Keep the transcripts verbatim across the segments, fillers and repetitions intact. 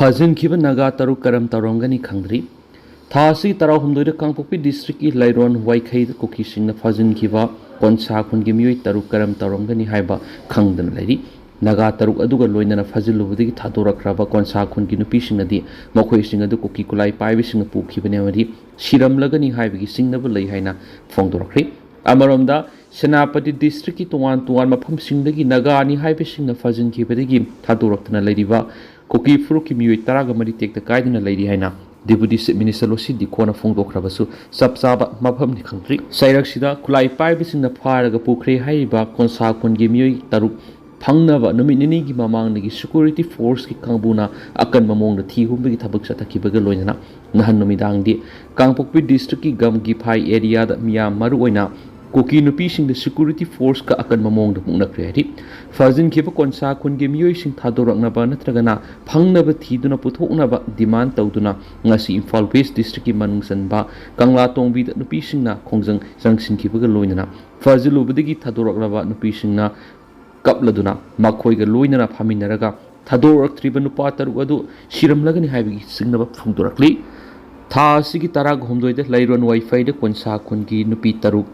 ꯐꯥꯖꯤꯟꯈꯤꯕ ꯅꯥꯒꯥ ꯇꯔꯨꯛ ꯀꯔꯝ ꯇꯧꯔꯝꯒꯅꯤ ꯈꯪꯗ꯭ꯔꯤ꯫ ꯊꯥ ꯑꯁꯤꯒꯤ ꯇꯔꯥꯍꯨꯝꯗꯣꯏꯗ ꯀꯥꯡꯄꯣꯛꯄꯤ ꯗꯤꯁꯇ꯭ꯔꯤꯛꯀꯤ ꯂꯩꯔꯣꯟ ꯋꯥꯏꯈꯩꯗ ꯀꯨꯀꯤꯁꯤꯡꯅ ꯐꯥꯖꯤꯟꯈꯤꯕ ꯀꯣꯟꯁꯥ ꯈꯨꯟꯒꯤ ꯃꯤꯑꯣꯏ ꯇꯔꯨꯛ ꯀꯔꯝ ꯇꯧꯔꯝꯒꯅꯤ ꯍꯥꯏꯕ ꯈꯪꯗꯅ ꯂꯩꯔꯤ꯫ ꯅꯥꯒꯥ ꯇꯔꯨꯛ ꯑꯗꯨꯒ ꯂꯣꯏꯅꯅ ꯐꯥꯖꯤꯜꯂꯨꯕꯗꯒꯤ ꯊꯥꯗꯣꯔꯛꯈ꯭ꯔꯕ ꯀꯣꯟꯁꯥ ꯈꯨꯟꯒꯤ ꯅꯨꯄꯤꯁꯤꯡꯅꯗꯤ ꯃꯈꯣꯏꯁꯤꯡ ꯑꯗꯨ ꯀꯨꯀꯤ ꯈꯨꯠꯂꯥꯏ ꯄꯥꯏꯕꯁꯤꯡꯅ ꯄꯨꯈꯤꯕꯅꯤ ꯑꯃꯗꯤ ꯁꯤꯔꯝꯂꯒꯅꯤ ꯍꯥꯏꯕꯒꯤ ꯆꯤꯡꯅꯕ ꯂꯩ ꯍꯥꯏꯅ ꯐꯣꯡꯗꯣꯔꯛꯈ꯭ꯔꯤ꯫ ꯑꯃꯔꯣꯝꯗ, ꯁꯦꯅꯥꯄꯇꯤ ꯗꯤꯁꯇ꯭ꯔꯤꯛꯀꯤ ꯇꯣꯉꯥꯟ ꯇꯣꯉꯥꯟ ꯃꯐꯝꯁꯤꯡꯗꯒꯤ ꯅꯥꯒꯥꯅꯤ ꯍꯥꯏꯕꯁꯤꯡꯅ ꯐꯥꯖꯤꯟꯈꯤꯕꯗꯒꯤ ꯊꯥꯗꯣꯔꯛꯇꯨꯅ ꯂꯩꯔꯤꯕ ꯀꯨꯀꯤ ꯐꯨꯔꯨꯞꯀꯤ ꯃꯤꯑꯣꯏ ꯇꯔꯥꯒ ꯃꯔꯤ ꯇꯦꯛꯇ ꯀꯥꯏꯗꯨꯅ ꯂꯩꯔꯤ ꯍꯥꯏꯅ ꯗꯤꯄꯨꯇꯤ ꯆꯤꯐ ꯃꯤꯅꯤꯁꯇꯔ ꯂꯣꯁꯤ ꯗꯤꯈꯣꯅ ꯐꯣꯡꯗꯣꯛꯈ꯭ꯔꯕꯁꯨ ꯆꯞ ꯆꯥꯕ ꯃꯐꯝꯗꯤ ꯈꯪꯗ꯭ꯔꯤ꯫ ꯆꯩꯔꯛꯁꯤꯗ ꯈꯨꯠꯂꯥꯏ ꯄꯥꯏꯕꯁꯤꯡꯅ ꯐꯥꯔꯒ ꯄꯨꯈ꯭ꯔꯦ ꯍꯥꯏꯔꯤꯕ ꯀꯣꯟꯁꯥ ꯈꯨꯟꯒꯤ ꯃꯤꯑꯣꯏ ꯇꯔꯨꯛ ꯐꯪꯅꯕ ꯅꯨꯃꯤꯠ ꯅꯤꯅꯤꯒꯤ ꯃꯃꯥꯡꯗꯒꯤ ꯁꯦꯀ꯭ꯌꯨꯔꯤꯇꯤ ꯐꯣꯔꯁꯀꯤ ꯀꯥꯡꯕꯨꯅ ꯑꯀꯟꯕ ꯃꯑꯣꯡꯗ ꯊꯤ ꯍꯨꯝꯕꯒꯤ ꯊꯕꯛ ꯆꯠꯊꯈꯤꯕꯒ ꯂꯣꯏꯅꯅ ꯅꯍꯥꯟ ꯅꯨꯃꯤꯗꯥꯡꯗꯤ ꯀꯥꯡꯄꯣꯛꯄꯤ ꯗꯤꯁꯇ꯭ꯔꯤꯛꯀꯤ ꯒꯝꯒꯤꯐꯥꯏ ꯑꯦꯔꯤꯌꯥꯗ ꯃꯤꯌꯥꯝ ꯃꯔꯨꯑꯣꯏꯅ ꯀꯨꯀꯤ ꯅꯨꯄꯤꯁꯤꯡꯗ ꯁꯦꯀ꯭ꯌꯨꯔꯤꯇꯤ ꯐꯣꯔꯁꯀ ꯑꯀꯟꯕ ꯃꯑꯣꯡꯗ ꯃꯨꯛꯅꯈ꯭ꯔꯦ ꯍꯥꯏꯔꯤ꯫ ꯐꯥꯖꯤꯟꯈꯤꯕ ꯀꯣꯟꯁꯥ ꯈꯨꯟꯒꯤ ꯃꯤꯑꯣꯏꯁꯤꯡ ꯊꯥꯗꯣꯔꯛꯅꯕ ꯅꯠꯇ꯭ꯔꯒꯅ ꯐꯪꯅꯕ ꯊꯤꯗꯨꯅ ꯄꯨꯊꯣꯛꯅꯕ ꯗꯤꯃꯥꯟ ꯇꯧꯗꯨꯅ ꯉꯁꯤ ꯏꯝꯐꯥꯜ ꯋꯦꯁ ꯗꯤꯁꯇ꯭ꯔꯤꯛꯀꯤ ꯃꯅꯨꯡ ꯆꯟꯕ ꯀꯪꯂꯥꯇꯣꯡꯕꯤꯗ ꯅꯨꯄꯤꯁꯤꯡꯅ ꯈꯣꯡꯖꯪ ꯆꯪꯁꯤꯟꯈꯤꯕꯒ ꯂꯣꯏꯅꯅ ꯐꯥꯖꯤꯜꯂꯨꯕꯗꯒꯤ ꯊꯥꯗꯣꯔꯛꯂꯕ ꯅꯨꯄꯤꯁꯤꯡꯅ ꯀꯞꯂꯗꯨꯅ ꯃꯈꯣꯏꯒ ꯂꯣꯏꯅꯅ ꯐꯝꯃꯤꯟꯅꯔꯒ ꯊꯥꯗꯣꯔꯛꯇ꯭ꯔꯤꯕ ꯅꯨꯄꯥ ꯇꯔꯨꯛ ꯑꯗꯨ ꯁꯤꯔꯝꯂꯒꯅꯤ ꯍꯥꯏꯕꯒꯤ ꯆꯤꯡꯅꯕ ꯐꯣꯡꯗꯣꯔꯛꯂꯤ꯫ ꯊꯥ ꯑꯁꯤꯒꯤ ꯇꯔꯥꯍꯨꯝꯗꯣꯏꯗ ꯂꯩꯔꯣꯟ ꯋꯥꯏꯐꯩꯗ ꯀꯣꯟꯁꯥ ꯈꯨꯟꯒꯤ ꯅꯨꯄꯤ ꯇꯔꯨꯛ,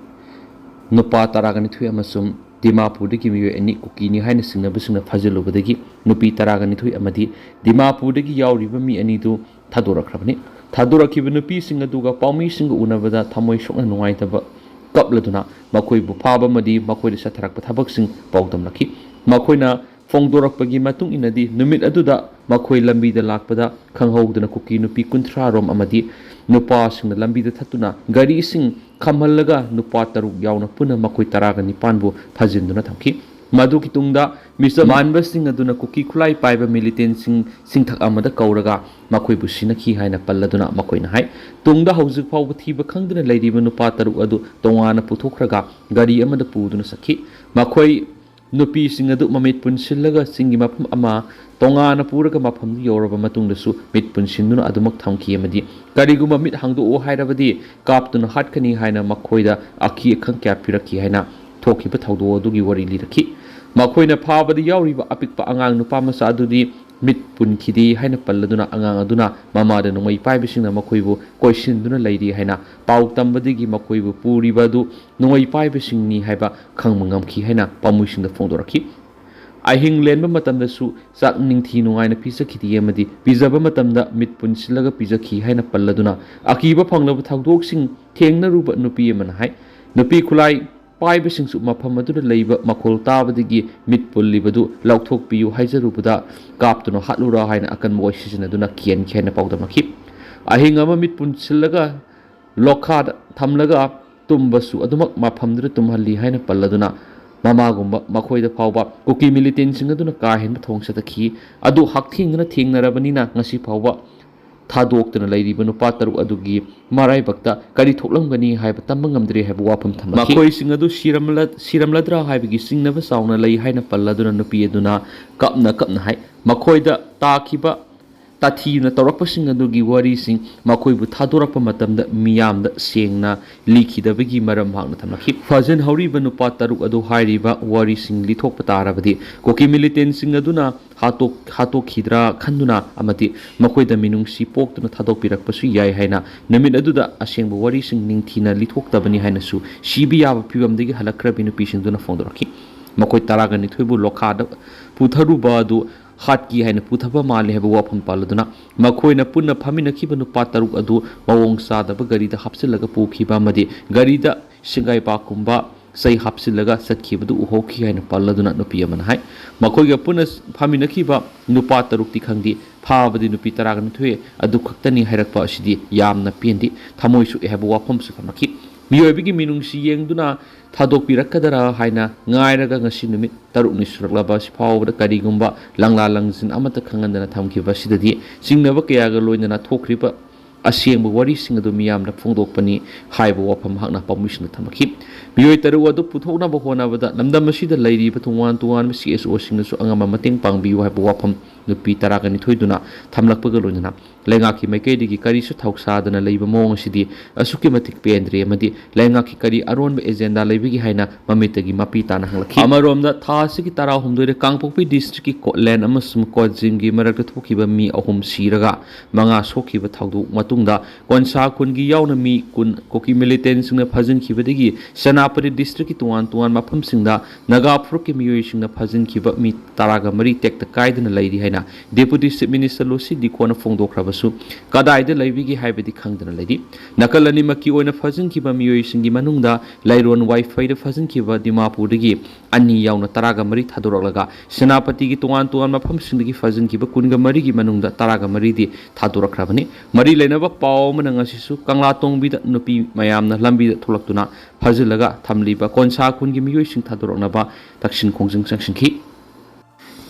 ꯅꯨꯄꯥ ꯇꯔꯥꯒ ꯅꯤꯊꯣꯏ ꯑꯃꯁꯨꯡ ꯗꯤꯃꯥꯄꯨꯔꯗꯒꯤ ꯃꯤꯑꯣꯏ ꯑꯅꯤ ꯀꯨꯀꯤꯅꯤ ꯍꯥꯏꯅ ꯆꯤꯡꯅꯕꯁꯤꯡꯅ ꯐꯥꯖꯤꯜꯂꯨꯕꯗꯒꯤ ꯅꯨꯄꯤ ꯇꯔꯥꯒ ꯅꯤꯊꯣꯏ ꯑꯃꯗꯤ ꯗꯤꯃꯥꯄꯨꯔꯗꯒꯤ ꯌꯥꯎꯔꯤꯕ ꯃꯤ ꯑꯅꯤꯗꯨ ꯊꯥꯗꯣꯔꯛꯈ꯭ꯔꯕꯅꯤ꯫ ꯊꯥꯗꯣꯔꯛꯈꯤꯕ ꯅꯨꯄꯤꯁꯤꯡ ꯑꯗꯨꯒ ꯄꯥꯎꯃꯤꯁꯤꯡꯒ ꯎꯅꯕꯗ ꯊꯃꯣꯏ ꯁꯣꯛꯅ ꯅꯨꯡꯉꯥꯏꯇꯕ ꯀꯞꯂꯗꯨꯅ ꯃꯈꯣꯏꯕꯨ ꯐꯥꯕ ꯑꯃꯗꯤ ꯃꯈꯣꯏꯗ ꯆꯠꯊꯔꯛꯄ ꯊꯕꯛꯁꯤꯡ ꯄꯥꯎꯗꯝꯂꯛꯈꯤ꯫ ꯃꯈꯣꯏꯅ ꯐꯣꯡꯗꯣꯔꯛꯄꯒꯤ ꯃꯇꯨꯡ ꯏꯟꯅꯗꯤ ꯅꯨꯃꯤꯠ ꯑꯗꯨꯗ ꯃꯈꯣꯏ ꯂꯝꯕꯤꯗ ꯂꯥꯛꯄꯗ ꯈꯪꯍꯧꯗꯅ ꯀꯨꯀꯤ ꯅꯨꯄꯤ ꯀꯨꯟꯊ꯭ꯔꯥ ꯔꯣꯝ ꯑꯃꯗꯤ ꯅꯨꯄꯥꯁꯤꯡꯅ ꯂꯝꯕꯤꯗ ꯊꯠꯇꯨꯅ ꯒꯥꯔꯤꯁꯤꯡ ꯈꯝꯍꯜꯂꯒ ꯅꯨꯄꯥ ꯇꯔꯨꯛ ꯌꯥꯎꯅ ꯄꯨꯟꯅ ꯃꯈꯣꯏ ꯇꯔꯥꯒ ꯅꯤꯄꯥꯟꯕꯨ ꯐꯥꯖꯤꯟꯗꯨꯅ ꯊꯝꯈꯤ꯫ ꯃꯗꯨꯒꯤ ꯇꯨꯡꯗ ꯃꯤꯁꯇꯔ ꯃꯥꯟꯕꯁꯤꯡ ꯑꯗꯨꯅ ꯀꯨꯀꯤ ꯈꯨꯠꯂꯥꯏ ꯄꯥꯏꯕ ꯃꯤꯂꯤꯇꯦꯟꯁꯤꯡ ꯆꯤꯡꯊꯛ ꯑꯃꯗ ꯀꯧꯔꯒ ꯃꯈꯣꯏꯕꯨ ꯁꯤꯟꯅꯈꯤ ꯍꯥꯏꯅ ꯄꯜꯂꯗꯨꯅ ꯃꯈꯣꯏꯅ ꯍꯥꯏ꯫ ꯇꯨꯡꯗ ꯍꯧꯖꯤꯛ ꯐꯥꯎꯕ ꯊꯤꯕ ꯈꯪꯗꯅ ꯂꯩꯔꯤꯕ ꯅꯨꯄꯥ ꯇꯔꯨꯛ ꯑꯗꯨ ꯇꯣꯉꯥꯟꯅ ꯄꯨꯊꯣꯛꯈ꯭ꯔꯒ ꯒꯥꯔꯤ ꯑꯃꯗ ꯄꯨꯗꯨꯅ ꯆꯠꯈꯤ꯫ ꯃꯈꯣꯏ ꯅꯨꯄꯤꯁꯤꯡ ꯑꯗꯨ ꯃꯃꯤꯠ ꯄꯨꯟꯁꯤꯜꯂꯒ ꯆꯤꯡꯒꯤ ꯃꯐꯝ ꯑꯃ ꯇꯣꯉꯥꯟꯅ ꯄꯨꯔꯒ ꯃꯐꯝꯗꯨ ꯌꯧꯔꯕ ꯃꯇꯨꯡꯗꯁꯨ ꯃꯤꯠ ꯄꯨꯟꯁꯤꯟꯗꯨꯅ ꯑꯗꯨꯃꯛ ꯊꯝꯈꯤ ꯑꯃꯗꯤ ꯀꯔꯤꯒꯨꯝꯕ ꯃꯤꯠ ꯍꯥꯡꯗꯣꯛꯎ ꯍꯥꯏꯔꯕꯗꯤ ꯀꯥꯞꯇꯨꯅ ꯍꯥꯠꯀꯅꯤ ꯍꯥꯏꯅ ꯃꯈꯣꯏꯗ ꯑꯀꯤ ꯑꯈꯪ ꯀꯌꯥ ꯄꯤꯔꯛꯈꯤ ꯍꯥꯏꯅ ꯊꯣꯛꯈꯤꯕ ꯊꯧꯗꯣꯛ ꯑꯗꯨꯒꯤ ꯋꯥꯔꯤ ꯂꯤꯔꯛꯈꯤ꯫ ꯃꯈꯣꯏꯅ ꯐꯥꯕꯗ ꯌꯥꯎꯔꯤꯕ ꯑꯄꯤꯛꯄ ꯑꯉꯥꯡ ꯅꯨꯄꯥ ꯃꯆꯥ ꯑꯗꯨꯗꯤ ꯃꯤꯠ ꯄꯨꯟꯈꯤꯗꯦ ꯍꯥꯏꯅ ꯄꯜꯂꯗꯨꯅ ꯑꯉꯥꯡ ꯑꯗꯨꯅ ꯃꯃꯥꯗ ꯅꯣꯡꯃꯩ ꯄꯥꯏꯕꯁꯤꯡꯅ ꯃꯈꯣꯏꯕꯨ ꯀꯣꯏꯁꯤꯟꯗꯨꯅ ꯂꯩꯔꯤ ꯍꯥꯏꯅ ꯄꯥꯎ ꯇꯝꯕꯗꯒꯤ ꯃꯈꯣꯏꯕꯨ ꯄꯨꯔꯤꯕ ꯑꯗꯨ ꯅꯣꯡꯃꯩ ꯄꯥꯏꯕꯁꯤꯡꯅꯤ ꯍꯥꯏꯕ ꯈꯪꯕ ꯉꯝꯈꯤ ꯍꯥꯏꯅ ꯄꯥꯝꯃꯨꯁꯤꯡꯗ ꯐꯣꯡꯗꯣꯔꯛꯈꯤ꯫ ꯑꯍꯤꯡ ꯂꯦꯟꯕ ꯃꯇꯝꯗꯁꯨ ꯆꯥꯛ ꯅꯤꯡꯊꯤ ꯅꯨꯡꯉꯥꯏꯅ ꯄꯤꯖꯈꯤꯗꯦ ꯑꯃꯗꯤ ꯄꯤꯖꯕ ꯃꯇꯝꯗ ꯃꯤꯠ ꯄꯨꯟꯁꯤꯜꯂꯒ ꯄꯤꯖꯈꯤ ꯍꯥꯏꯅ ꯄꯜꯂꯗꯨꯅ ꯑꯀꯤꯕ ꯐꯪꯂꯕ ꯊꯧꯗꯣꯛꯁꯤꯡ ꯊꯦꯡꯅꯔꯨꯕ ꯅꯨꯄꯤ ꯑꯃꯅ ꯍꯥꯏ, ꯅꯨꯄꯤ ꯈꯨꯠꯂꯥꯏ ꯄꯥꯏꯕꯁꯤꯡꯁꯨ ꯃꯐꯝ ꯑꯗꯨꯗ ꯂꯩꯕ ꯃꯈꯣꯜ ꯇꯥꯕꯗꯒꯤ ꯃꯤꯠ ꯄꯨꯜꯂꯤꯕꯗꯨ ꯂꯧꯊꯣꯛꯄꯤꯌꯨ ꯍꯥꯏꯖꯔꯨꯕꯗ ꯀꯥꯞꯇꯨꯅ ꯍꯥꯠꯂꯨꯔꯥ ꯍꯥꯏꯅ ꯑꯀꯟꯕ ꯋꯥꯏ ꯁꯤꯖꯤꯟꯅꯗꯨꯅ ꯀꯤꯍꯟꯈꯤ ꯍꯥꯏꯅ ꯄꯥꯎꯗꯝꯃꯛꯈꯤ꯫ ꯑꯍꯤꯡ ꯑꯃ ꯃꯤꯠ ꯄꯨꯟꯁꯤꯜꯂꯒ ꯂꯣꯈꯥꯗ ꯊꯝꯂꯒ ꯇꯨꯝꯕꯁꯨ ꯑꯗꯨꯃꯛ ꯃꯐꯝꯗꯨꯗ ꯇꯨꯝꯍꯜꯂꯤ ꯍꯥꯏꯅ ꯄꯜꯂꯗꯨꯅ ꯃꯃꯥꯒꯨꯝꯕ ꯃꯈꯣꯏꯗ ꯐꯥꯎꯕ ꯀꯨꯀꯤ ꯃꯤꯂꯤꯇꯦꯟꯁꯤꯡ ꯑꯗꯨꯅ ꯀꯥ ꯍꯦꯟꯕ ꯊꯧꯑꯣꯡ ꯆꯠꯊꯈꯤ꯫ ꯑꯗꯨ ꯍꯛꯊꯦꯡꯅꯅ ꯊꯦꯡꯅꯔꯕꯅꯤꯅ ꯉꯁꯤ ꯐꯥꯎꯕ ꯊꯥꯗꯣꯛꯇꯨꯅ ꯂꯩꯔꯤꯕ ꯅꯨꯄꯥ ꯇꯔꯨꯛ ꯑꯗꯨꯒꯤ ꯃꯔꯥꯏꯕꯛꯇ ꯀꯔꯤ ꯊꯣꯛꯂꯝꯒꯅꯤ ꯍꯥꯏꯕ ꯇꯝꯕ ꯉꯝꯗ꯭ꯔꯦ ꯍꯥꯏꯕ ꯋꯥꯐꯝ ꯊꯝꯂꯛꯈꯤ꯫ ꯃꯈꯣꯏꯁꯤꯡ ꯑꯗꯨ ꯁꯤꯔꯝꯂ-, ꯁꯤꯔꯝꯂꯗ꯭ꯔꯥ ꯍꯥꯏꯕꯒꯤ ꯆꯤꯡꯅꯕ ꯆꯥꯎꯅ ꯂꯩ ꯍꯥꯏꯅ ꯄꯜꯂꯗꯨꯅ ꯅꯨꯄꯤ ꯑꯗꯨꯅ ꯀꯞꯅ ꯀꯞꯅ ꯍꯥꯏ, ꯃꯈꯣꯏꯗ ꯇꯥꯈꯤꯕ ꯇꯥꯊꯤꯅ ꯇꯧꯔꯛꯄꯁꯤꯡ ꯑꯗꯨꯒꯤ ꯋꯥꯔꯤꯁꯤꯡ ꯃꯈꯣꯏꯕꯨ ꯊꯥꯗꯣꯔꯛꯄ ꯃꯇꯝꯗ ꯃꯤꯌꯥꯝꯗ ꯁꯦꯡꯅ ꯂꯤꯈꯤꯗꯕꯒꯤ ꯃꯔꯝ ꯃꯍꯥꯛꯅ ꯊꯝꯂꯛꯈꯤ꯫ ꯐꯥꯖꯤꯟꯍꯧꯔꯤꯕ ꯅꯨꯄꯥ ꯇꯔꯨꯛ ꯑꯗꯨ ꯍꯥꯏꯔꯤꯕ ꯋꯥꯔꯤꯁꯤꯡ ꯂꯤꯊꯣꯛꯄ ꯇꯥꯔꯕꯗꯤ ꯀꯨꯀꯤ ꯃꯤꯂꯤꯇꯦꯟꯁꯤꯡ ꯑꯗꯨꯅ ꯍꯥꯠꯇꯣꯛ-, ꯍꯥꯠꯇꯣꯛꯈꯤꯗ꯭ꯔꯥ ꯈꯟꯗꯨꯅ ꯑꯃꯗꯤ ꯃꯈꯣꯏꯗ ꯃꯤꯅꯨꯡꯁꯤ ꯄꯣꯛꯇꯨꯅ ꯊꯥꯗꯣꯛꯄꯤꯔꯛꯄꯁꯨ ꯌꯥꯏ ꯍꯥꯏꯅ ꯅꯨꯃꯤꯠ ꯑꯗꯨꯗ ꯑꯁꯦꯡꯕ ꯋꯥꯔꯤꯁꯤꯡ ꯅꯤꯡꯊꯤꯅ ꯂꯤꯊꯣꯛꯇꯕꯅꯤ ꯍꯥꯏꯅꯁꯨ ꯁꯤꯕ ꯌꯥꯕ ꯐꯤꯕꯝꯗꯒꯤ ꯍꯜꯂꯛꯈ꯭ꯔꯕꯤ ꯅꯨꯄꯤꯁꯤꯡꯗꯨꯅ ꯐꯣꯡꯗꯣꯔꯛꯈꯤ꯫ ꯃꯈꯣꯏ ꯇꯔꯥꯒ ꯅꯤꯊꯣꯏꯕꯨ ꯂꯣꯈꯥꯗ ꯄꯨꯊꯔꯨꯕ ꯑꯗꯨ ꯍꯥꯠꯈꯤ ꯍꯥꯏꯅ ꯄꯨꯊꯕ ꯃꯥꯜꯂꯤ ꯍꯥꯏꯕ ꯋꯥꯐꯝ ꯄꯜꯂꯗꯨꯅ ꯃꯈꯣꯏꯅ ꯄꯨꯟꯅ ꯐꯝꯃꯤꯟꯅꯈꯤꯕ ꯅꯨꯄꯥ ꯇꯔꯨꯛ ꯑꯗꯨ ꯃꯑꯣꯡ ꯆꯥꯗꯕ ꯒꯥꯔꯤꯗ ꯍꯥꯞꯆꯤꯜꯂꯒ ꯄꯨꯈꯤꯕ ꯑꯃꯗꯤ ꯒꯥꯔꯤꯗ ꯁꯤꯡꯒꯥꯏꯕꯥꯛꯀꯨꯝꯕ ꯆꯩ ꯍꯥꯞꯆꯤꯜꯂꯒ ꯆꯠꯈꯤꯕꯗꯨ ꯎꯍꯧꯈꯤ ꯍꯥꯏꯅ ꯄꯜꯂꯗꯨꯅ ꯅꯨꯄꯤ ꯑꯃꯅ ꯍꯥꯏ꯫ ꯃꯈꯣꯏꯒ ꯄꯨꯟꯅ ꯐꯝꯃꯤꯟꯅꯈꯤꯕ ꯅꯨꯄꯥ ꯇꯔꯨꯛꯇꯤ ꯈꯪꯗꯦ, ꯐꯥꯕꯗꯤ ꯅꯨꯄꯤ ꯇꯔꯥꯒ ꯅꯤꯊꯣꯏ ꯑꯗꯨ ꯈꯛꯇꯅꯤ ꯍꯥꯏꯔꯛꯄ ꯑꯁꯤꯗꯤ ꯌꯥꯝꯅ ꯄꯦꯟꯗꯦ, ꯊꯃꯣꯏ ꯁꯣꯛꯑꯦ ꯍꯥꯏꯕ ꯋꯥꯐꯝꯁꯨ ꯊꯝꯂꯛꯈꯤ꯫ ꯃꯤꯑꯣꯏꯕꯒꯤ ꯃꯤꯅꯨꯡꯁꯤ ꯌꯦꯡꯗꯨꯅ ꯊꯥꯗꯣꯛꯄꯤꯔꯛꯀꯗꯔꯥ ꯍꯥꯏꯅ ꯉꯥꯏꯔꯒ ꯉꯁꯤ ꯅꯨꯃꯤꯠ ꯇꯔꯨꯛꯅꯤ ꯁꯨꯔꯛꯂꯕ ꯑꯁꯤ ꯐꯥꯎꯕꯗ ꯀꯔꯤꯒꯨꯝꯕ ꯂꯪꯂꯥ ꯂꯪꯖꯤꯟ ꯑꯃꯠꯇ ꯈꯪꯍꯟꯗꯅ ꯊꯝꯈꯤꯕ ꯑꯁꯤꯗꯗꯤ ꯆꯤꯡꯅꯕ ꯀꯌꯥꯒ ꯂꯣꯏꯅꯅ ꯊꯣꯛꯈ꯭ꯔꯤꯕ ꯑꯁꯦꯡꯕ ꯋꯥꯔꯤꯁꯤꯡ ꯑꯗꯨ ꯃꯤꯌꯥꯝꯗ ꯐꯣꯡꯗꯣꯛꯄꯅꯤ ꯍꯥꯏꯕ ꯋꯥꯐꯝ ꯃꯍꯥꯛꯅ ꯄꯥꯝꯕꯩꯁꯤꯡꯗ ꯊꯝꯂꯛꯈꯤ꯫ ꯃꯤꯑꯣꯏ ꯇꯔꯨꯛ ꯑꯗꯨ ꯄꯨꯊꯣꯛꯅꯕ ꯍꯣꯠꯅꯕꯗ ꯂꯝꯗꯝ ꯑꯁꯤꯗ ꯂꯩꯔꯤꯕ ꯇꯣꯉꯥꯟ ꯇꯣꯉꯥꯟꯕ ꯁꯤ ꯑꯦꯁ ꯑꯣꯁꯤꯡꯅꯁꯨ ꯑꯉꯝꯕ ꯃꯇꯦꯡ ꯄꯥꯡꯕꯤꯌꯨ ꯍꯥꯏꯕ ꯋꯥꯐꯝ ꯅꯨꯄꯤ ꯇꯔꯥꯒ ꯅꯤꯊꯣꯏꯗꯨꯅ ꯊꯝꯂꯛꯄꯒ ꯂꯣꯏꯅꯅ ꯂꯩꯉꯥꯛꯀꯤ ꯃꯥꯏꯀꯩꯗꯒꯤ ꯀꯔꯤꯁꯨ ꯊꯧꯁꯥꯗꯅ ꯂꯩꯕ ꯃꯑꯣꯡ ꯑꯁꯤꯗꯤ ꯑꯁꯨꯛꯀꯤ ꯃꯇꯤꯛ ꯄꯦꯟꯗ꯭ꯔꯦ ꯑꯃꯗꯤ ꯂꯩꯉꯥꯛꯀꯤ ꯀꯔꯤ ꯑꯔꯣꯟꯕ ꯑꯦꯖꯦꯟꯗꯥ ꯂꯩꯕꯒꯦ ꯍꯥꯏꯅ ꯃꯃꯤꯠꯇꯒꯤ ꯃꯄꯤ ꯇꯥꯅ ꯍꯪꯂꯛꯈꯤ꯫ ꯑꯃꯔꯣꯝꯗ, ꯊꯥ ꯑꯁꯤꯒꯤ ꯇꯔꯥꯍꯨꯝꯗꯣꯏꯗ ꯀꯥꯡꯄꯣꯛꯄꯤ ꯗꯤꯁꯇ꯭ꯔꯤꯛꯀꯤ ꯀꯣꯠꯂꯦꯟ ꯑꯃꯁꯨꯡ ꯀꯣꯠꯖꯤꯝꯒꯤ ꯃꯔꯛꯇ ꯊꯣꯛꯈꯤꯕ ꯃꯤ ꯑꯍꯨꯝ ꯁꯤꯔꯒ ꯃꯉꯥ ꯁꯣꯛꯈꯤꯕ ꯊꯧꯗꯣꯛ ꯃꯇꯨꯡꯗ ꯀꯣꯟꯁꯥ ꯈꯨꯟꯒꯤ ꯌꯥꯎꯅ ꯃꯤ ꯀꯨꯟ ꯀꯨꯀꯤ ꯃꯤꯂꯤꯇꯦꯟꯁꯤꯡꯅ ꯐꯥꯖꯤꯟꯈꯤꯕꯗꯒꯤ ꯁꯦꯅꯥꯄꯇꯤ ꯗꯤꯁꯇ꯭ꯔꯤꯛꯀꯤ ꯇꯣꯉꯥꯟ ꯇꯣꯉꯥꯟꯕ ꯃꯐꯝꯁꯤꯡꯗ ꯅꯥꯒꯥ ꯐꯨꯔꯨꯞꯀꯤ ꯃꯤꯑꯣꯏꯁꯤꯡꯅ ꯐꯥꯖꯤꯟꯈꯤꯕ ꯃꯤ ꯇꯔꯥꯒ ꯃꯔꯤ ꯇꯦꯛꯇ ꯀꯥꯏꯗꯅ ꯂꯩꯔꯤ ꯍꯥꯏꯅ ꯗꯦꯄꯨꯇꯤ ꯆꯤꯐ ꯃꯤꯅꯤꯁꯇꯔ ꯂꯣꯁꯤ ꯗꯤꯀꯣꯅ ꯐꯣꯡꯗꯣꯛꯈ꯭ꯔꯕꯁꯨ ꯀꯗꯥꯏꯗ ꯂꯩꯕꯤꯒꯦ ꯍꯥꯏꯕꯗꯤ ꯈꯪꯗꯅ ꯂꯩꯔꯤ꯫ ꯅꯥꯀꯜ ꯑꯅꯤꯃꯛꯀꯤ ꯑꯣꯏꯅ ꯐꯥꯖꯤꯟꯈꯤꯕ ꯃꯤꯑꯣꯏꯁꯤꯡꯒꯤ ꯃꯅꯨꯡꯗ ꯂꯩꯔꯣꯟ ꯋꯥꯏꯐꯩꯗ ꯐꯥꯖꯤꯟꯈꯤꯕ ꯗꯤꯃꯥꯄꯨꯔꯗꯒꯤ ꯑꯅꯤ ꯌꯥꯎꯅ ꯇꯔꯥꯒ ꯃꯔꯤ ꯊꯥꯗꯣꯔꯛꯂꯒ ꯁꯦꯅꯥꯄꯇꯤꯒꯤ ꯇꯣꯉꯥꯟ ꯇꯣꯉꯥꯟꯕ ꯃꯐꯝꯁꯤꯡꯗꯒꯤ ꯐꯥꯖꯤꯟꯈꯤꯕ ꯀꯨꯟꯒ ꯃꯔꯤꯒꯤ ꯃꯅꯨꯡꯗ ꯇꯔꯥꯒ ꯃꯔꯤꯗꯤ ꯊꯥꯗꯣꯔꯛꯈ꯭ꯔꯕꯅꯤ꯫ ꯃꯔꯤ ꯂꯩꯅꯕ ꯄꯥꯎ ꯑꯃꯅ ꯉꯁꯤꯁꯨ ꯀꯪꯂꯥꯇꯣꯡꯕꯤꯗ ꯅꯨꯄꯤ ꯃꯌꯥꯝꯅ ꯂꯝꯕꯤꯗ ꯊꯣꯛꯂꯛꯇꯨꯅ ꯐꯥꯖꯤꯜꯂꯒ ꯊꯝꯂꯤꯕ ꯀꯣꯟꯁꯥ ꯈꯨꯟꯒꯤ ꯃꯤꯑꯣꯏꯁꯤꯡ ꯊꯥꯗꯣꯔꯛꯅꯕ ꯇꯛꯁꯤꯟ ꯈꯣꯡꯖꯪ ꯆꯪꯁꯤꯟꯈꯤ꯫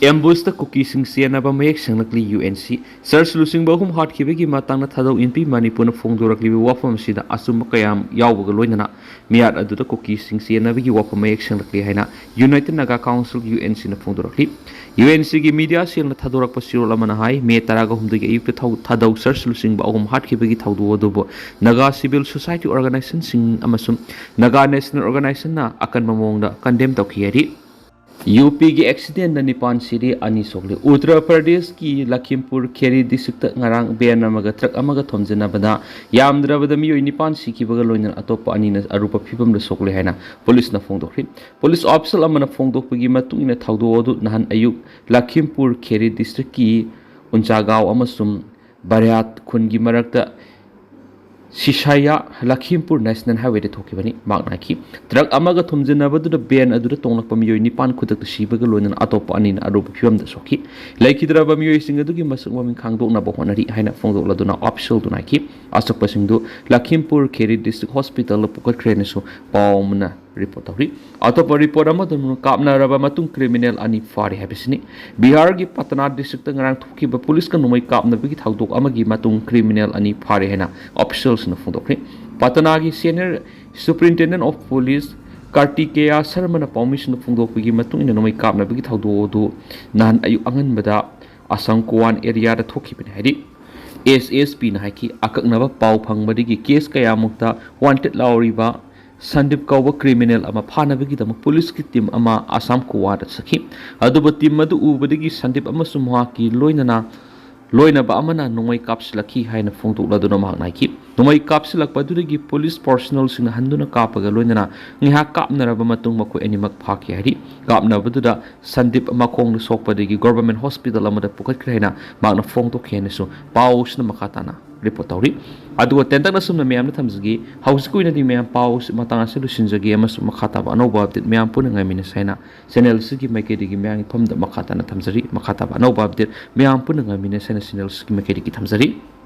ꯑꯦꯝꯕꯨꯁꯇ ꯀꯨꯀꯤꯁꯤꯡ ꯆꯦꯟꯅꯕ ꯃꯌꯦꯛ ꯁꯦꯡꯂꯛꯂꯤ ꯌꯨ ꯑꯦꯟ ꯁꯤ꯫ ꯆꯔꯆ ꯂꯨꯆꯤꯡꯕ ꯑꯍꯨꯝ ꯍꯥꯠꯈꯤꯕꯒꯤ ꯃꯇꯥꯡꯗ ꯊꯥꯗꯧ ꯏꯟꯄꯤ ꯃꯅꯤꯄꯨꯔꯅ ꯐꯣꯡꯗꯣꯔꯛꯂꯤꯕ ꯋꯥꯐꯝ ꯑꯁꯤꯗ ꯑꯆꯨꯝꯕ ꯀꯌꯥ ꯌꯥꯎꯕꯒ ꯂꯣꯏꯅꯅ ꯃꯤꯍꯥꯠ ꯑꯗꯨꯗ ꯀꯨꯀꯤꯁꯤꯡ ꯆꯦꯟꯅꯕꯒꯤ ꯋꯥꯐꯝ ꯃꯌꯦꯛ ꯁꯦꯡꯂꯛꯂꯤ ꯍꯥꯏꯅ United Naga Council U N ꯁꯤꯅ ꯐꯣꯡꯗꯣꯔꯛꯂꯤ꯫ ꯌꯨ ꯑꯦꯟ ꯁꯤꯒꯤ ꯃꯤꯗꯤꯌꯥ ꯁꯦꯜꯅ ꯊꯥꯗꯣꯔꯛꯄ ꯆꯦꯔꯣꯜ ꯑꯃꯅ ꯍꯥꯏ, ꯃꯦ ꯇꯔꯥꯒ ꯍꯨꯝꯗꯣꯏꯒꯤ ꯑꯌꯨꯛꯇ ꯊꯧ-, ꯊꯥꯗꯧ ꯆꯔꯆ ꯂꯨꯆꯤꯡꯕ ꯑꯍꯨꯝ ꯍꯥꯠꯈꯤꯕꯒꯤ ꯊꯧꯗꯣꯛ ꯑꯗꯨꯕꯨ ꯅꯥꯒꯥ ꯁꯤꯚꯤꯜ ꯁꯣꯁꯥꯏꯇꯤ ꯑꯣꯔꯒꯅꯥꯏꯖꯦꯁꯟꯁꯤꯡ ꯑꯃꯁꯨꯡ ꯅꯥꯒꯥ ꯅꯦꯁꯅꯦꯜ ꯑꯣꯔꯒꯅꯥꯏꯖꯦꯁꯟꯅ ꯑꯀꯟꯕ ꯃꯑꯣꯡꯗ ꯀꯟꯗꯦꯝ ꯇꯧꯈꯤ ꯍꯥꯏꯔꯤ꯫ ꯌꯨ ꯄꯤꯒꯤ ꯑꯦꯛꯁꯤꯗꯦꯟꯗ ꯅꯤꯄꯥꯟ ꯁꯤꯔꯤ, ꯑꯅꯤ ꯁꯣꯛꯂꯤ꯫ ꯎꯠꯇꯔ ꯄ꯭ꯔꯗꯦꯁꯀꯤ ꯂꯈꯤꯝꯄꯨꯔ ꯈꯦꯔꯤ ꯗꯤꯁꯇ꯭ꯔꯤꯛꯇ ꯉꯔꯥꯡ ꯚꯦꯟ ꯑꯃꯒ ꯇ꯭ꯔꯛ ꯑꯃꯒ ꯊꯣꯝꯖꯤꯟꯅꯕꯗ ꯌꯥꯝꯗ꯭ꯔꯕꯗ ꯃꯤꯑꯣꯏ ꯅꯤꯄꯥꯟ ꯁꯤꯈꯤꯕꯒ ꯂꯣꯏꯅꯅ ꯑꯇꯣꯞꯄ ꯑꯅꯤꯅ ꯑꯔꯨꯕ ꯐꯤꯕꯝꯗ ꯁꯣꯛꯂꯦ ꯍꯥꯏꯅ ꯄꯨꯂꯤꯁꯅ ꯐꯣꯡꯗꯣꯛꯈꯤ꯫ ꯄꯨꯂꯤꯁ ꯑꯣꯐꯤꯁꯤꯌꯦꯜ ꯑꯃꯅ ꯐꯣꯡꯗꯣꯛꯄꯒꯤ ꯃꯇꯨꯡ ꯏꯟꯅ ꯊꯧꯗꯣꯛ ꯑꯗꯨ ꯅꯍꯥꯟ ꯑꯌꯨꯛ ꯂꯈꯤꯝꯄꯨꯔ ꯈꯦꯔꯤ ꯗꯤꯁꯇ꯭ꯔꯤꯛꯀꯤ ꯎꯟꯆꯥꯒꯥꯎ ꯑꯃꯁꯨꯡ ꯕꯔꯤꯌꯥꯠ ꯈꯨꯟꯒꯤ ꯃꯔꯛꯇ ꯁꯤꯁꯥꯌꯥ ꯂꯈꯤꯝꯄꯨꯔ ꯅꯦꯁꯅꯦꯜ ꯍꯥꯏꯋꯦꯗ ꯊꯣꯛꯈꯤꯕꯅꯤ꯫ ꯃꯍꯥꯛꯅ ꯍꯥꯏꯈꯤ, ꯇ꯭ꯔꯛ ꯑꯃꯒ ꯊꯣꯝꯖꯤꯟꯅꯕꯗꯨꯗ ꯚꯦꯟ ꯑꯗꯨꯗ ꯇꯣꯡꯂꯛꯄ ꯃꯤꯑꯣꯏ ꯅꯤꯄꯥꯟ ꯈꯨꯗꯛꯇ ꯁꯤꯕꯒ ꯂꯣꯏꯅꯅ ꯑꯇꯣꯞꯄ ꯑꯅꯤꯅ ꯑꯔꯨꯕ ꯐꯤꯕꯝꯗ ꯁꯣꯛꯈꯤ꯫ ꯂꯩꯈꯤꯗ꯭ꯔꯕ ꯃꯤꯑꯣꯏꯁꯤꯡ ꯑꯗꯨꯒꯤ ꯃꯁꯛ ꯃꯃꯤꯡ ꯈꯪꯗꯣꯛꯅꯕ ꯍꯣꯠꯅꯔꯤ ꯍꯥꯏꯅ ꯐꯣꯡꯗꯣꯛꯂꯗꯨꯅ ꯑꯣꯐꯤꯁꯤꯌꯦꯜꯗꯨꯅ ꯍꯥꯏꯈꯤ꯫ ꯑꯁꯣꯛꯄꯁꯤꯡꯗꯨ ꯂꯈꯤꯝꯄꯨꯔ ꯈꯦꯔꯤ ꯗꯤꯁꯇ꯭ꯔꯤꯛ ꯍꯣꯁꯄꯤꯇꯥꯜꯗ ꯄꯨꯈꯠꯈ꯭ꯔꯦꯅꯁꯨ ꯄꯥꯎ ꯑꯃꯅ ꯔꯤꯄꯣꯔꯠ ꯇꯧꯔꯤ꯫ ꯑꯇꯣꯞꯄ ꯔꯤꯄꯣꯔꯠ ꯑꯃꯗꯅ ꯀꯥꯞꯅꯔꯕ ꯃꯇꯨꯡ ꯀ꯭ꯔꯤꯃꯤꯅꯦꯜ ꯑꯅꯤ ꯐꯥꯔꯦ ꯍꯥꯏꯕꯁꯤꯅꯤ꯫ ꯕꯤꯍꯥꯔꯒꯤ ꯄꯇꯅꯥ ꯗꯤꯁꯇ꯭ꯔꯤꯛꯇ ꯉꯔꯥꯡ ꯊꯣꯛꯈꯤꯕ ꯄꯨꯂꯤꯁꯀ ꯅꯣꯡꯃꯩ ꯀꯥꯞꯅꯕꯒꯤ ꯊꯧꯗꯣꯛ ꯑꯃꯒꯤ ꯃꯇꯨꯡ ꯀ꯭ꯔꯤꯃꯤꯅꯦꯜ ꯑꯅꯤ ꯐꯥꯔꯦ ꯍꯥꯏꯅ ꯑꯣꯐꯤꯁꯤꯌꯦꯜꯁꯤꯡꯅ ꯐꯣꯡꯗꯣꯛꯈ꯭ꯔꯦ꯫ ꯄꯇꯅꯥꯒꯤ ꯁꯦꯅꯤꯌꯔ ꯁꯨꯄꯔꯤꯟꯇꯦꯟꯗꯦꯟ ꯑꯣꯐ ꯄꯨꯂꯤꯁ ꯀꯥꯔꯇꯤꯀꯦꯌꯥ ꯁꯔꯃꯅ ꯄꯥꯎꯃꯤꯁꯤꯡꯗ ꯐꯣꯡꯗꯣꯛꯄꯒꯤ ꯃꯇꯨꯡ ꯏꯟꯅ ꯅꯣꯡꯃꯩ ꯀꯥꯞꯅꯕꯒꯤ ꯊꯧꯗꯣꯛ ꯑꯗꯨ ꯅꯍꯥꯟ ꯑꯌꯨꯛ ꯑꯉꯟꯕꯗ ꯑꯁꯥꯝ ꯀꯣꯋꯥꯟ ꯑꯦꯔꯤꯌꯥꯗ ꯊꯣꯛꯈꯤꯕꯅꯤ ꯍꯥꯏꯔꯤ꯫ ꯑꯦꯁ ꯑꯦꯁ ꯄꯤꯅ ꯍꯥꯏꯈꯤ, ꯑꯀꯛꯅꯕ ꯄꯥꯎ ꯐꯪꯕꯗꯒꯤ ꯀꯦꯁ ꯀꯌꯥꯃꯨꯛꯇ ꯋꯥꯟꯇꯦꯗ ꯂꯥꯎꯔꯤꯕ ꯁꯟꯗꯤꯞ ꯀꯧꯕ ꯀ꯭ꯔꯤꯃꯤꯅꯦꯜ ꯑꯃ ꯐꯥꯅꯕꯒꯤꯗꯃꯛ ꯄꯨꯂꯤꯁꯀꯤ ꯇꯤꯝ ꯑꯃ ꯑꯁꯥꯝ ꯀꯣꯋꯥꯗ ꯆꯠꯈꯤ꯫ ꯑꯗꯨꯕꯨ ꯇꯤꯝ ꯑꯗꯨ ꯎꯕꯗꯒꯤ ꯁꯟꯗꯤꯞ ꯑꯃꯁꯨꯡ ꯃꯍꯥꯛꯀꯤ ꯂꯣꯏꯅꯅ ꯂꯣꯏꯅꯕ ꯑꯃꯅ ꯅꯣꯡꯃꯩ ꯀꯥꯞꯁꯤꯜꯂꯛꯈꯤ ꯍꯥꯏꯅ ꯐꯣꯡꯗꯣꯛꯂꯗꯨꯅ ꯃꯍꯥꯛꯅ ꯍꯥꯏꯈꯤ꯫ ꯅꯣꯡꯃꯩ ꯀꯥꯞꯁꯤꯜꯂꯛꯄ ꯑꯗꯨꯗꯒꯤ ꯄꯨꯂꯤꯁ ꯄꯥꯔꯁꯣꯅꯦꯜꯁꯤꯡꯅ ꯍꯟꯗꯨꯅ ꯀꯥꯞꯄꯒ ꯂꯣꯏꯅꯅ ꯉꯥꯏꯍꯥꯛ ꯀꯥꯞꯅꯔꯕ ꯃꯇꯨꯡ ꯃꯈꯣꯏ ꯑꯅꯤꯃꯛ ꯐꯥꯈꯤ ꯍꯥꯏꯔꯤ꯫ ꯀꯥꯞꯅꯕꯗꯨꯗ ꯁꯟꯗꯤꯞ ꯃꯈꯣꯡꯗ ꯁꯣꯛꯄꯗꯒꯤ ꯒꯣꯚꯔꯟꯃꯦꯟꯠ ꯍꯣꯁꯄꯤꯇꯥꯜ ꯑꯃꯗ ꯄꯨꯈꯠꯈ꯭ꯔꯦ ꯍꯥꯏꯅ ꯃꯍꯥꯛꯅ ꯐꯣꯡꯗꯣꯛꯈꯤ ꯍꯥꯏꯅꯁꯨ ꯄꯥꯎ ꯑꯁꯤꯅ ꯃꯈꯥ ꯇꯥꯅ ꯔꯤꯄꯣꯔꯠ ꯇꯧꯔꯤ꯫ ꯑꯗꯨꯒ ꯇꯦꯟꯇꯛꯅ ꯁꯨꯝꯅ ꯃꯌꯥꯝꯗ ꯊꯝꯖꯒꯦ, ꯍꯧꯖꯤꯛꯀꯤ ꯑꯣꯏꯅꯗꯤ ꯃꯌꯥꯝ ꯄꯥꯎ ꯑꯁꯤ ꯃꯇꯥꯡ ꯑꯁꯤ ꯂꯣꯏꯁꯤꯟꯖꯒꯦ ꯑꯃꯁꯨꯡ ꯃꯈꯥ ꯇꯥꯕ ꯑꯅꯧꯕ ꯑꯞꯗꯦꯠ ꯃꯌꯥꯝ ꯄꯨꯟꯅ ꯉꯥꯏꯃꯤꯟꯅꯁꯦ ꯍꯥꯏꯅ ꯆꯦꯅꯦꯜ ꯑꯁꯤꯒꯤ ꯃꯥꯏꯀꯩꯗꯒꯤ ꯃꯌꯥꯝꯒꯤ ꯐꯝꯗ ꯃꯈꯥ ꯇꯥꯅ ꯊꯝꯖꯔꯤ꯫ ꯃꯈꯥ ꯇꯥꯕ ꯑꯅꯧꯕ ꯑꯞꯗꯦꯠ ꯃꯌꯥꯝ ꯄꯨꯟꯅ ꯉꯥꯏꯃꯤꯟꯅꯁꯦ ꯍꯥꯏꯅ ꯆꯦꯅꯦꯜ ꯑꯁꯤꯒꯤ ꯃꯥꯏꯀꯩꯗꯒꯤ ꯊꯝꯖꯔꯤ꯫